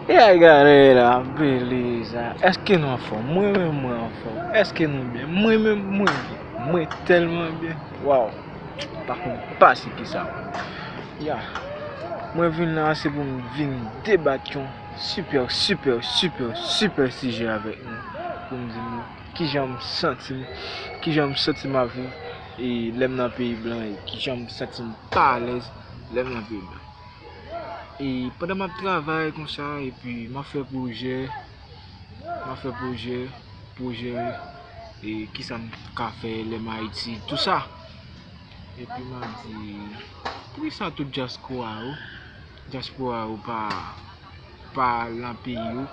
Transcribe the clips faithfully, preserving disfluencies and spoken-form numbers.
E ay, galera, beleza? Èske nou anfòm? Mwen menm, mwen anfòm. Èske nou byen? Mwen menm, mwen byen. Mwen tèlman byen. Waw. Pa konn pa se kisa. Ya. Mwen vin la, se pou m vin debat yon sipè, sipè, sipè, sipè sijè avèk nou. Pou m di nou kijan m santi m, kijan m santi m ap viv, e lè m nan peyi blan, e kijan m santi m pa alèz lè m nan peyi blan. E pandan m ap travay konsa, epi m ap fè pwojè, m ap fè pwojè, pwojè, e kisa m ka fè lè m Ayiti, tou sa. Epi m ap di, poukisa tout dyaspora yo, dyaspora yo pa, pa al nan peyi yo,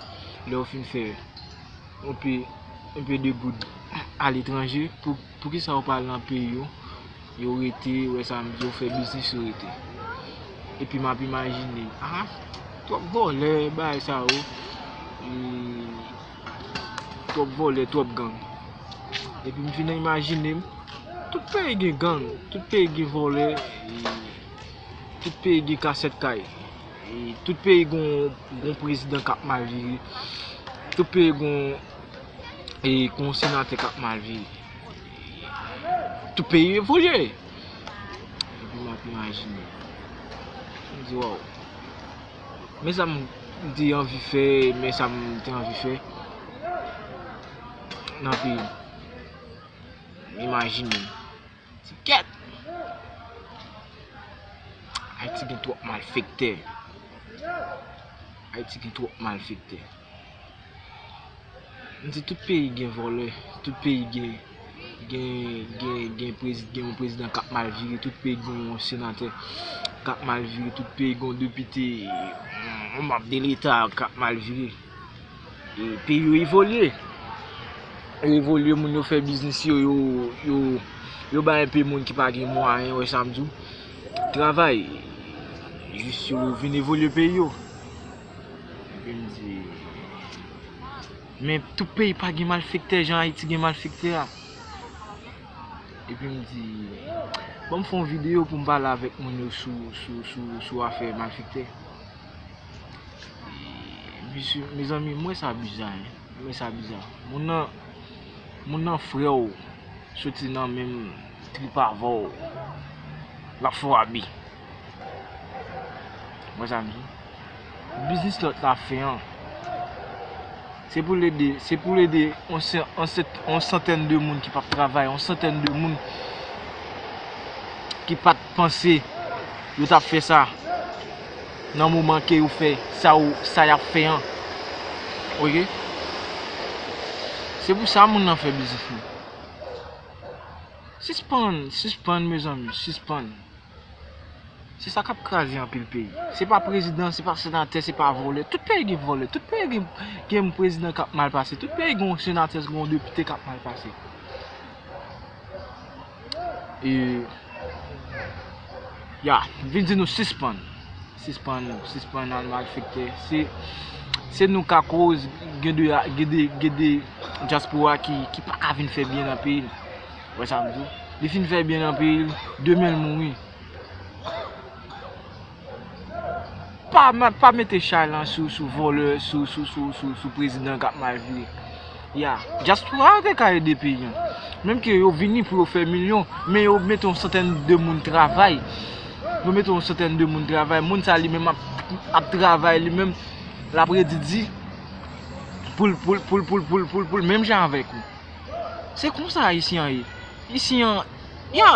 lè yo fin fè yon pe, yon pe de goud aletranje, pou, poukisa yo pa al nan peyi yo, yo rete, wè sa m di, yo fè biznis, yo rete. Epi m ap imajine, ah, twòp vòlè, bagay sa yo, e, twòp vòlè, twòp gang. Epi m fin imajine m, tout peyi gen gang, tout peyi gen vòlè, e, tout peyi gen kasèt kay. E tout peyi gon, gon prezidan k ap mal vire. Tout peyi gon, e, gon senatè k ap mal vire. Tout peyi evolye. Epi m ap imajine. M di, waw. Men sa m te anvi fè, men sa m te anvi fè nan peyi m. Imajine. Ti kèt! Ayiti gen twòp malfektè. Ayiti gen twòp malfektè. M di tout peyi gen vòlè, tout peyi gen, gen, gen, gen prezi-, gen yon prezidan k ap mal vire, tout peyi gen yon senatè k ap mal vire, tout peyi gen yon depite, yon manm de leta k ap mal vire. E peyi yo evolye. Yo evolye, moun yo fè biznis yo, yo, yo, yo bay enpe moun ki pa gen mwayen, wè sa m di w. Travay. Jis yo vin evolye peyi yo. Epi m di, men tout peyi pa gen malfektè jan Ayiti gen malfektè a. Epi m di, ban m fè yon videyo pou m pale avèk moun yo sou, sou, sou, sou afè malfektè. Mesye, mezanmi, m wè sa biza, hein. M wè sa biza. Moun nan, moun nan frè w, soti nan menm trip avè w, l ap fè w abi. Wè sa m di? Biznis lòt la fè an. Se pou l ede, se pou l ede yon sen-, yon sen-, yon santèn de moun ki p ap travay, yon santèn de moun ki pa t panse yo t ap fè sa nan moman ke yo fè sa, yo, sa y ap fè an. Oke? Se pou sa moun nan fè biznis li. Sispann, sispann, mezanmi, sispann. Se sa k ap kraze anpil peyi. Se pa prezidan, se pa senatè, se pa vòlè. Tout peyi gen vòlè. Tout peyi gen, gen prezidan k ap mal pase. Tout peyi gen yon senatè, gen yon depite k ap mal pase. E, ya, m vin di nou sispann. Sispann, sispann al malfektè. Se, se nou k akoz gen de, gen de, gen de dyaspora ki, ki pa ka vin fè byen nan peyi l. Wè sa m di w? Li fin fè byen nan peyi l, demen l mouri. Pa, pa mete chay lan sou, sou vòlè, sou, sou, sou, sou, sou prezidan k ap mal vire. Ya, dyaspora yo te ka ede peyi an. Menm ke yo vini pou yo fè milyon, men yo mete yon santèn de moun travay. Yo mete yon santèn de moun travay. Moun sa li menm ap, ap travay li menm. L ap redi di pou l, pou l, pou l, pou l, pou l, pou l, pou l, pou l, menm jan avèk ou. Se konsa Ayisyen an ye. Ayisyen an, ya,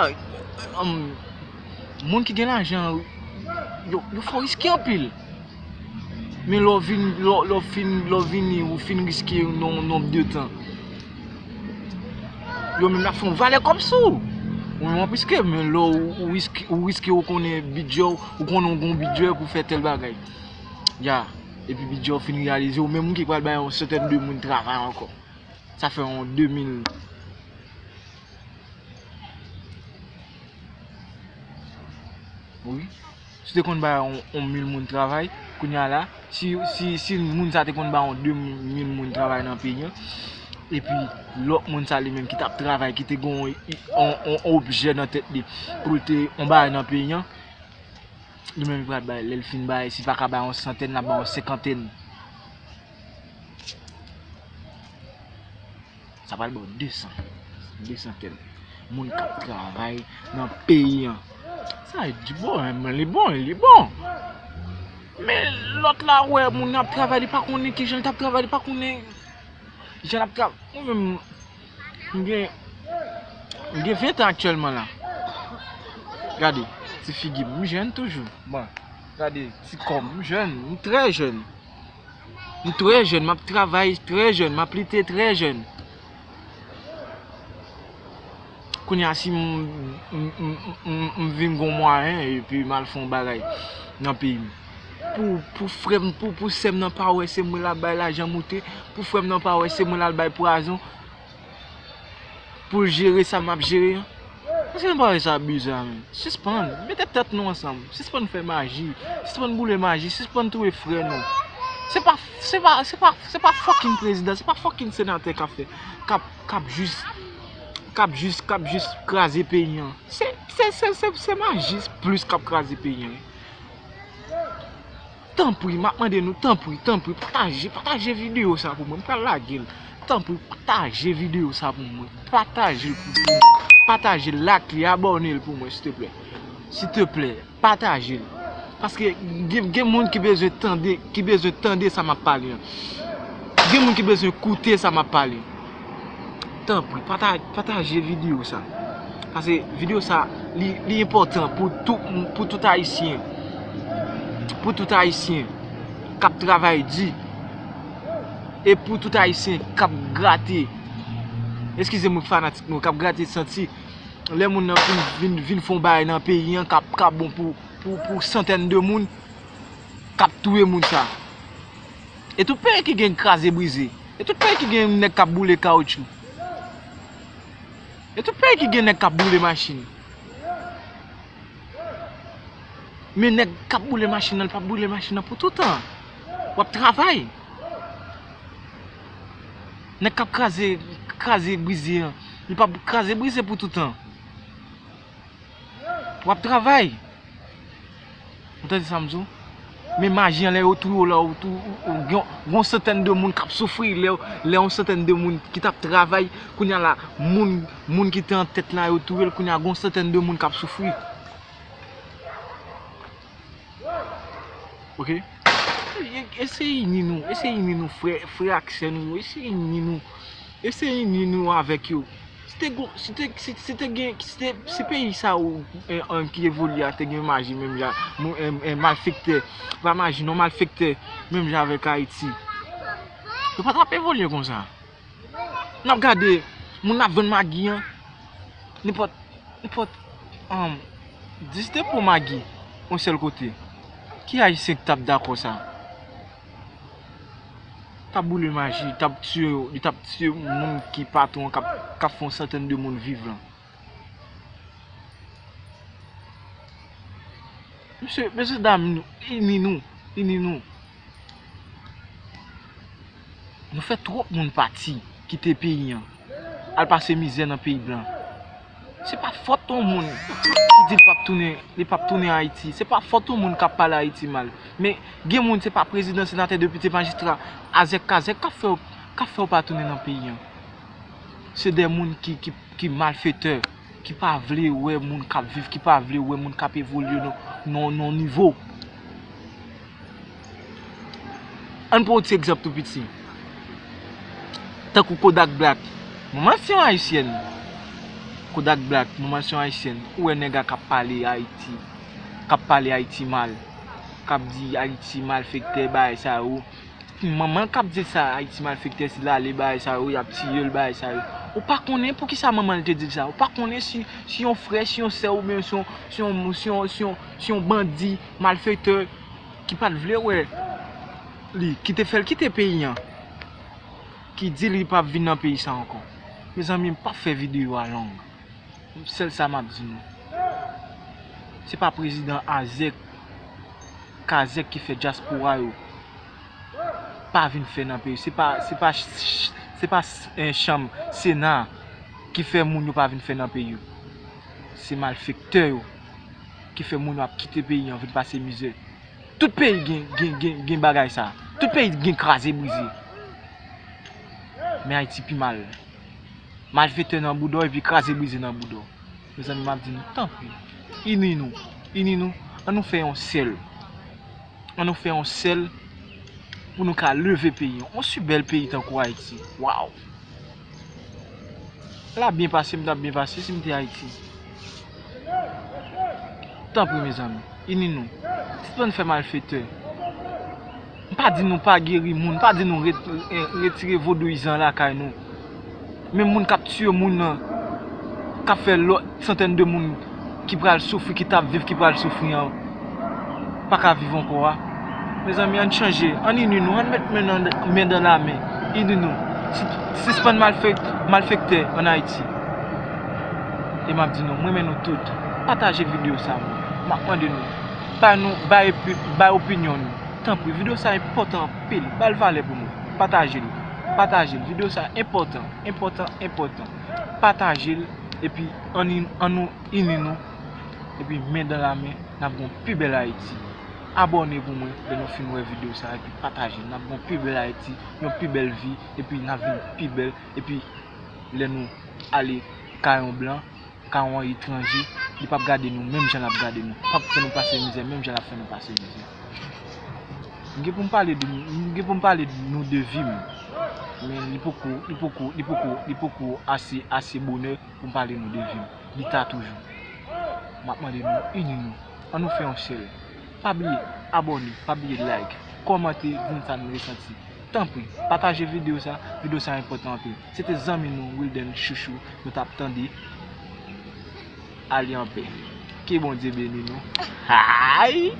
um, moun ki gen lajan, yo, yo fò riske anpil. Men lè w vin, lè w, lè w fin, lè w vini, ou fin riske yon nonb de tan. Yo menm y ap fè yon valè kòb sou ou. Ou menm w ap riske, men lè w, ou riske, ou riske, ou konnen bidjè w, ou konnen w gen yon bidjè pou fè tèl bagay. Ya, epi bidjè w fin reyalize, ou menm ou ki pral bay yon santèn de moun travay ankò. Sa fè yon de mil. Wi. Si w te konn bay yon, yon mil moun travay, kounye a la, si, si, si moun sa te konn bay yon de mil moun travay nan peyi an, epi lòt moun sa li menm ki t ap travay, ki te gen yon, yon, yon objè nan tèt li pou l te yon bagay nan peyi an, li menm li pral bay, lè l fin bay, si l pa ka bay yon santèn, l ap bay yon senkantèn. Sa pral ba w de san. De san kèk moun k ap travay nan peyi an. Sa di bon, men li bon, li bon. Men lòt la, wè, moun nan ap travay, li pa konnen kijan l t ap travay, li pa konnen kijan l ap travay. Mwen menm, m gen, m gen ven tan aktyèlman la. Gade, ti figi m, m jèn toujou. Bon, gade, ti kò m, m jèn, m trè jèn. M trè jèn, m ap travay trè jèn, m ap lite trè jèn. Kounye a, si m, m, m, m, m vin gon mwayen epi m al fè yon bagay nan peyi m, pou, pou frè m, pou, pou sè m nan pa wè se mwen l al bay lajan moute, pou frè m nan pa wè se mwen l al bay pwazon, pou l jere sa m ap jere an. Paske m pa wè sa bizar, men. Sispann. Mete tèt nou ansanm. Sispann fè maji. Sispann boule maji. Sispann touye frè nou. Se pa, se pa, se pa, se pa fucking prezidan, se pa fucking senatè k ap fè, k ap, k ap jis, k ap jis, k ap jis kraze peyi an. Se, se, se, se, se majis plis k ap kraze peyi an. Tanpri, m ap mande nou, tanpri, tanpri, pataje, pataje videyo sa pou mwen. M pral lage l. Tanpri, pataje videyo sa pou mwen. Pataje l pou, pou mwen. Pataje l, like li, abòne l pou mwen, silteplè. Silteplè, pataje l. Paske gen, gen moun ki bezwen tande, ki bezwen tande sa m ap pale an. Gen moun ki bezwen koute sa m ap pale. Tanpri, pata-, pataje videyo sa. Paske videyo sa, li, li enpòtan pou tout, pou tout Ayisyen. Pou tout Ayisyen k ap travay di. E pou tout Ayisyen k ap grate. Eskize m wi fanatik nou, k ap grate santi. Lè moun nan vin, vin, vin fè yon bagay nan peyi an, k ap, k ap bon pou, pou, pou santèn de moun, k ap touye moun sa. E tout peyi ki gen kraze brize. E tout peyi ki gen nèg k ap boule kawotchou. E tout peyi ki gen nèg k ap boule machin. Men nèg k ap boule machin nan, li p ap boule machin nan pou toutan. W ap travay. Nèg k ap kraze, kraze brize an, li p ap kraze brize pou toutan. W ap travay. Ou tande sa m di w? Men maji an, lè yo touye w la, ou tou-, ou, ou, gen, gen yon santèn de moun k ap soufri, lè, lè yon santèn de moun ki t ap travay, kounye a la, moun, moun ki te an tèt la, yo touye l, kounye a, gen yon santèn de moun k ap soufri. Ok? E-, eseye ini nou, eseye ini nou, frè, frè ak sè nou, eseye ini nou, eseye ini nou avèk yo. Si te gon-, si te, si, si te gen, si te, si peyi sa yo, eh, an ki evolye a te gen maji menm jan, moun, eh, eh, malfektè, pa maji non, malfektè, menm jan avèk Ayiti, yo pa t ap evolye konsa. N ap gade, moun ap vann magi an, nenpòt, nenpòt, um, dis depo magi, yon sèl kote. Ki Ayisyen ki t ap dakò sa? T ap boule maji, t ap tiye, li t ap tiye moun ki patwon k ap, k ap fè yon santèn de moun viv lan. Mesye, mesye dam, ini nou, ini nou. Nou fè twòp moun pati, kite peyi an, al pase mizè nan peyi blan. Se pa fòt yon moun ki di l p ap tounen, li p ap tounen Ayiti. Se pa fòt yon moun k ap pale Ayiti mal. Men gen moun, se pa prezidan, senatè, depite, majistra, azèk, kazèk k ap fè w, k ap fè w pa tounen nan peyi an. Se de moun ki, ki, ki malfetè, ki pa vle wè moun k ap viv, ki pa vle wè moun k ap evolye nan, nan, nan yon nivo. Ann pran yon ti egzanp tou piti. Tankou Kodak Black. Manman l se yon ayisyèn. Kodak Black, manman l se yon ayisyèn. Ou wè nèg la k ap pale Ayiti, k ap pale Ayiti mal, k ap di Ayiti malfektè, bagay sa yo. Manman l k ap di l sa, Ayiti malfektè, si l ale, bagay sa yo, y ap tiye l, bagay sa yo. Ou pa konnen poukisa manman l te di l sa. Ou pa konnen si, si yon frè, si yon sè, oubyen si yon, si yon, si yon, si yon, si yon bandi, malfektè, ki pa t vle wè li, ki te fè l kite peyi an, ki di li p ap vin nan peyi sa ankò. Mezanmi, m p ap fè videyo a long. Sèl sa m ap di nou. Se pa prezidan azèk, kazèk ki fè dyaspora yo pa vin fè nan peyi. Se pa, se pa, se pa, eh, chanm, sena ki fè moun yo pa vin fè nan peyi yo. Se malfektè yo ki fè moun yo ap kite peyi an vin pase mizè. Tout peyi gen, gen, gen, gen bagay sa. Tout peyi gen kraze brize. Men Ayiti pi mal. Malfektè nan bouda w epi kraze brize nan bouda w. Mezanmi, m ap di nou, tanpri, ini nou, ini nou, ann nou fè yon sèl. Ann nou fè yon sèl pou nou ka leve peyi an. Yon si bèl peyi tankou Ayiti. Waw! L ap byen pase, m t ap byen pase si m te Ayiti. Tanpri, mezanmi, ini nou. Sispann fè malfektè. M pa di nou pa geri moun, m pa di nou ret-, eh, retire vodouyizan lakay nou. Men moun k ap tiye moun nan, k ap fè lòt santèn de moun ki pral soufri, ki t ap viv, ki pral soufri an, pa ka viv ankò a. Mezanmi, ann chanje, ann ini nou, ann met men nan, men dan la men, ini nou. Si-, sispann malfek-, malfektè ann Ayiti. E m ap di nou, m renmen nou tout. Pataje videyo sa, mwen. M ap mande nou. Bay nou, bay epi, bay opinyon nou. Tanpri, videyo sa enpòtan anpil. Ba l valè pou mwen. Pataje l. Pataje l. Videyo sa enpòtan, enpòtan, enpòtan. Pataje l, epi ann, ann nou ini nou. Epi men dan la men, n ap gen yon pi bèl Ayiti. Abòne pou mwen lè nou fin wè videyo sa, epi pataje l. N ap gen yon pi bèl Ayiti, yon pi bèl vi, epi n ap vin pi bèl, epi lè nou ale kay yon blan, kay yon etranje, li p ap gade nou menm jan l ap gade nou, p ap fè nou pase mizè menm jan l ap fè nou pase mizè. M gen pou m pale de, m gen pou m pale nou de vi m, men li poko, li poko, li poko, li poko ase, ase bonè pou m pale nou de vi m. Li ta toujou. M ap mande nou, ini nou. Ann nou fè yon sèl. Pa bliye abòne, pa bliye like, kòmante, di nou sa nou resanti. Tanpri, pataje videyo sa, videyo sa enpòtan anpil. Se te zanmi nou, Wilden Chouchou, nou t ap tande. Ale anpè. Ke Bondye beni nou. Ay!